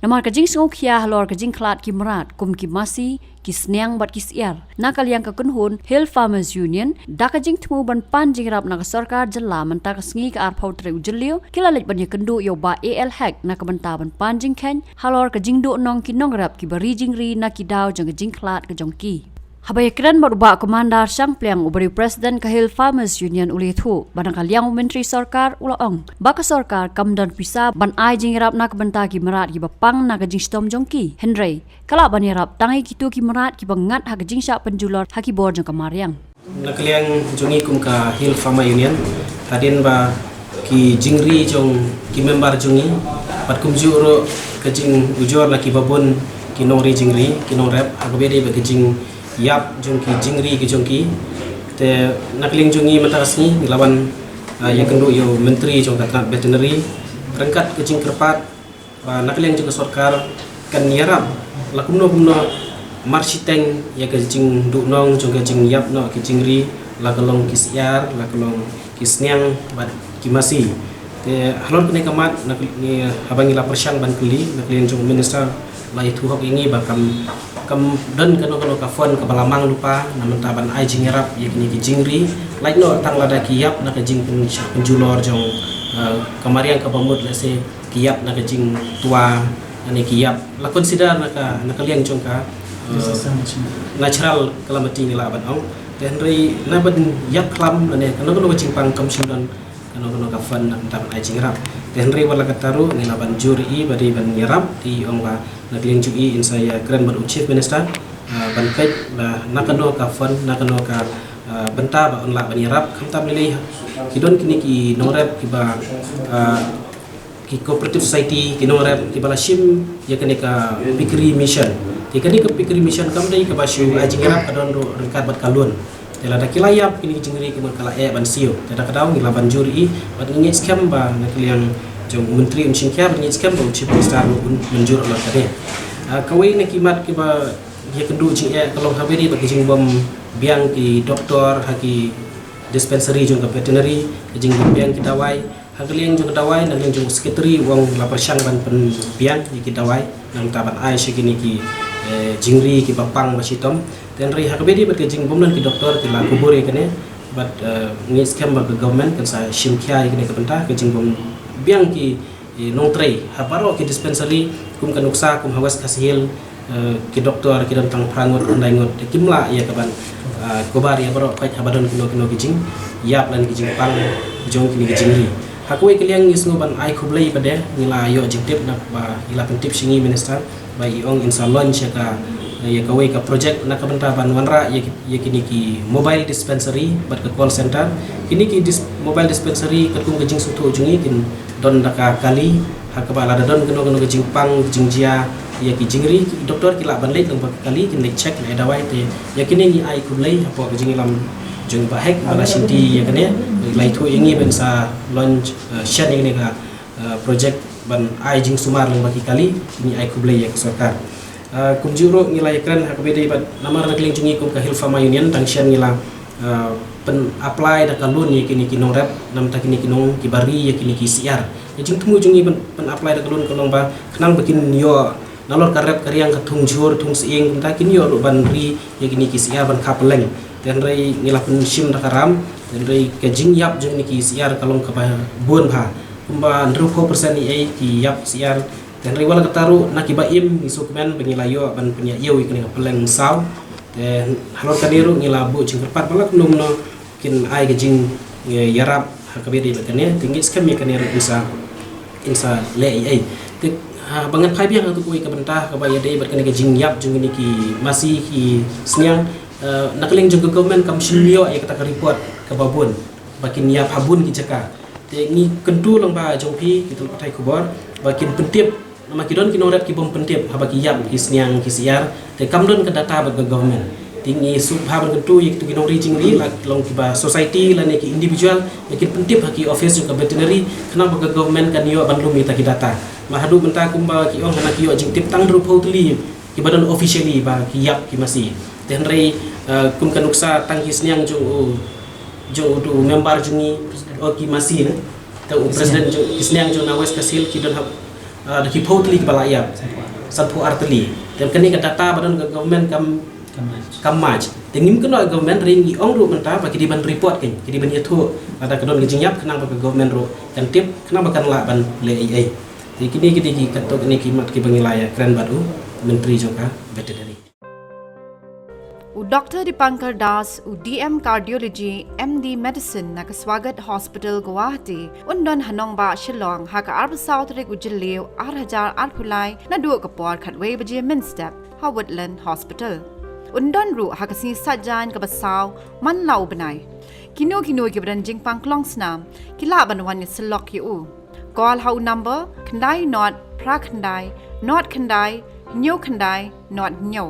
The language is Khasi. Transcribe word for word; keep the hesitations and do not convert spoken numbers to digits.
Namar ka jingsngewkhia halor ka jingkhlad ki mrad kum ki masi, ki sniang bad ki syiar, na ka liang ka kynhun Hill Farmers Union, da ka jingthmu ban pan jingïarap na ka sorkar jylla mynta ka sngi ka arphew tarik u Jylliew, ki la leit ban ïakynduh ïa u Bah A L Hek na ka bynta ban pan jingkheiñ halor ka jingduhnong ki nongrep kiba ri jingri na ki daw jong ka jingkhlad ka jong ki. Haba ïakren bad u Bah Commander Shangpliang, uba dei u President ka Hill Farmers Union, u la ïathuh ba na ka liang u Myntri Sorkar u la ong ba ka sorkar kam don pisa ban ai jingïarap na ka bynta ki mrad kiba pang na ka jingshitom jong ki. Hynrei ka lah ban ïarap tang ïa kito ki mrad kiba ngat ha ka jingshah pynjulor ha ki bor jong ka mariang. Na ka liang jong ngi kum ka Hill Farmer Union, hadien ba ki jingri jong ki member jong ngi, bad kumjuh ruh ka jingujor na kiba bun ki nongri jingri, ki nongrep, ha kaba ïadei bad ka jingïap jong ki jingri ki jong ki. Te na ka liang jong ngi mynta ka sngi ngi la wan, ah, ïakynduh ïa u Myntri jong ka tnat Veterinary ryngkat ka jingkyrpad ba na ka liang jong ka sorkar kan ïarap la kumno kumno marshiteng ïa ka jingduhnong jong ka jingïap noh ki jingri, la ka long ki syiar, la ka long ki sniang bad ki masi. Te halor kane ka mat, na ka, ngi, haba ngi la pyrshang ban kylli na ka liang jong u Minister, la ïathuh hok ïa ngi ba kam, kam don kano kano ka fund kaba la mang lypa na mynta ban ai jingïarap ïa kine ki jingri, lait noh tang lada ki ïap na ka jingpyn-, pynjulor jong, eh, ka mariang kaba mut, lehse ki ïap na ka jingtwa lane ki ïap, la consider na ka, na ka liang jong ka, eh, disaster natural, natural calamity ngi lah ban ong. Te hynrei na ban ïap khlam lane kano kano ka jingpang kam shym don kano kano ka fund na ka bynta ban ai jingïarap. Te hynrei wat la katta ruh ngi lah ban jur ïa i ba dei ban ïarap, te i ong ba na ka liang jong i in sa ïakren bad u Chief Minister, ah, ban peit ba na kano ka fund, na kano ka, ah, bynta ba un lah ban ïarap. Khamtam lei lei ki don kine ki nongrep kiba, ah, ki cooperative society, ki nongrep kiba la shim ïa kane ka piggery mission. Te kane ka piggery mission kam dei kaba shu ai jingïarap, ka don ruh ryngkat bad ka loan. Te lada ki la ïap kine ki jingri ki mut ka la eh ban siew. Te da ka daw ngi lah ban jur ïa i, bad ngi ngeit skhem ba na ka liang jong u Myntri un shim khia, bad ngi ngeit skhem ba u Chief Minister ruh un mynjur halor kane. Ah, kawei na ki mat kiba ïakynduh jingeh ka long haba ïadei bad ka jingbym biang ki doktor ha ki dispensary jong ka Veterinary, ka jingbym biang ki dawai. Ha ka liang jong ka dawai, na ka liang jong u Secretary u ong la pyrshang ban pynbiang ïa ki dawai na ka bynta ban ai sha kine ki, eh, jingri kiba pang ba shitom. Te hynrei ha kaba ïadei bad ka jingbym don ki doktor, ki la kubur ïa kane, bad, eh, ngi ngeit skhem ba ka government kan sa shim khia ïa kane ka bynta, ka jingbym biang ki, eh, nongtrei ha baroh ki dispensary, kum ka nuksa kum ha West Khasi Hills, eh, ki doktor ki don tang phra ngut, khyndai ngut, te kim lah ïa ka ban, eh, cover ïa baroh, peit haba don kino kino ki jingïap lane ki jingpang jong kine ki jingri. Ha kawei ka liang ngi sngew ban ai khublei pat de, ngi la ïoh jingtip na ba ngi la pyntip sha ngi Minister ba i ong in sa launch ïa ka, ïa kawei ka project na ka bynta ban wanrah ïa ki, ïa kine ki mobile dispensary bad ka call center. Kine ki dis-, mobile dispensary katkum ka jingsngewthuh jong ngi kin don da ka kali, ha kaba lada don kano kano ka jingpang jingjia ïa ki jingri, ki doktor ki lah ban leit lyngba ka kali, kin leit check, leit dawai. Te ïa kine ngi ai khublei hapoh ka jingïalam jong i Bah Hek ba la shimti ïa kane, la ïathuh ïa ngi ban sa launch, eh, shen ïa kane ka, eh, project ban ai jingsumar lyngba ki kali, ngi ai khublei ïa ka sorkar. Ah, kumjuh ruh ngi la ïakren ha kaba ïadei bad, namar na ka liang jong ngi kum ka Hill Farmer Union, tang shen ngi la, ah, pyn-apply da ka loan ïa kine ki nongrep, na ka bynta kine ki nong kiba ri ïa kine ki syiar. Ka jingthmu jong ngi ban pyn-apply da ka loan ka long ba khnang ba kin ïoh nalor ka rep ka riang, ka thung jhur, thung sying, na ka bynta kin ïoh ruh ban ri ïa kine ki syiar ban kha pylleng. Te hynrei ngi la pynshim da ka ram, te hynrei ka jingïap jong kine ki syiar ka long kaba bun bha. Kumba hynriewphew percent ïa ki ïap syiar. Te hynrei wat la katta ruh na kiba im ngi sngewkmen ba ngi la ïoh ban pynïaid ïa kane ka pylleng saw. Te halor kane ruh ngi la buh jingkyrpad ba la kumno kumno kin ai ka jing, eh, ïarap ha kaba ïadei bad kane. Te ngi ngeit skhem ïa kane ruh in sa, in sa leh ei ei. Te haba ngan phai biang ha kawei ka bynta kaba ïadei bad kane ka jingïap jong kine ki masi ki sniang, eh, na ka liang jong ka government kam shym ïoh ïa kata ka report kaba bun ba kin ïap ha bun ki jaka. Te ngi kyntu lang ba jong phi ki tnat pathai khubor ba kin pyntip, namar ki don ki nongrep ki bym pyntip haba ki ïap ki sniang ki syiar, te kam don ka data bad ka government. Te ngi sngewbha ban kyntu ïa kito ki nongri jingri, la long kiba society lane ki individual, ba kin pyntip ha ki office jong ka Veterinary, khnang ba ka government kan ïoh ban lum ïa kita ki data. Namar haduh mynta kumba ki ong, hana ki ïoh jingtip tang hynriewphew tylli kiba don officially ba ki ïap ki masi. Te hynrei, eh, kum ka nuksa tang ki sniang jong u, jong utu u member jong ngi, o ki masi ne. Te u president jong, ki sniang jong na West Khasi Hills ki don ha, Ah, da ki phew tylli kiba la ïap. Sanphew ar tylli. Te kane ka data ba don ka government kam kam match. Te ngim kynnoh government, hynrei ngi ong ruh mynta ba ki dei ban report kein, ki dei ban ïathuh lada ka don ka jingïap khnang ba ka government ruh kan tip khnang ba kan lah ban leh ei ei. Te kine ki dei ki katto katne ki mat kiba ngi la ïakren bad u Myntri jong ka Veterinary. U Doctor Dipankar Das, u D M Cardiology, M D Medicine na ka Swagat Hospital, Guwahati, un don ha nongbah Shillong ha ka arphew saw tarik u Jylliew ar hajar arphew lai naduh ka por khatwei baje mynstep ha Woodland Hospital. Un don ruh ha ka sngi Saitjaiñ kaba saw man la u bnai. Kino kino kiba don jingpang klong snam ki lah ban wan ïasyllok ïa u. Call ha u number khyndai nod phra khyndai nod khyndai hynñiew khyndai nod hynñiew.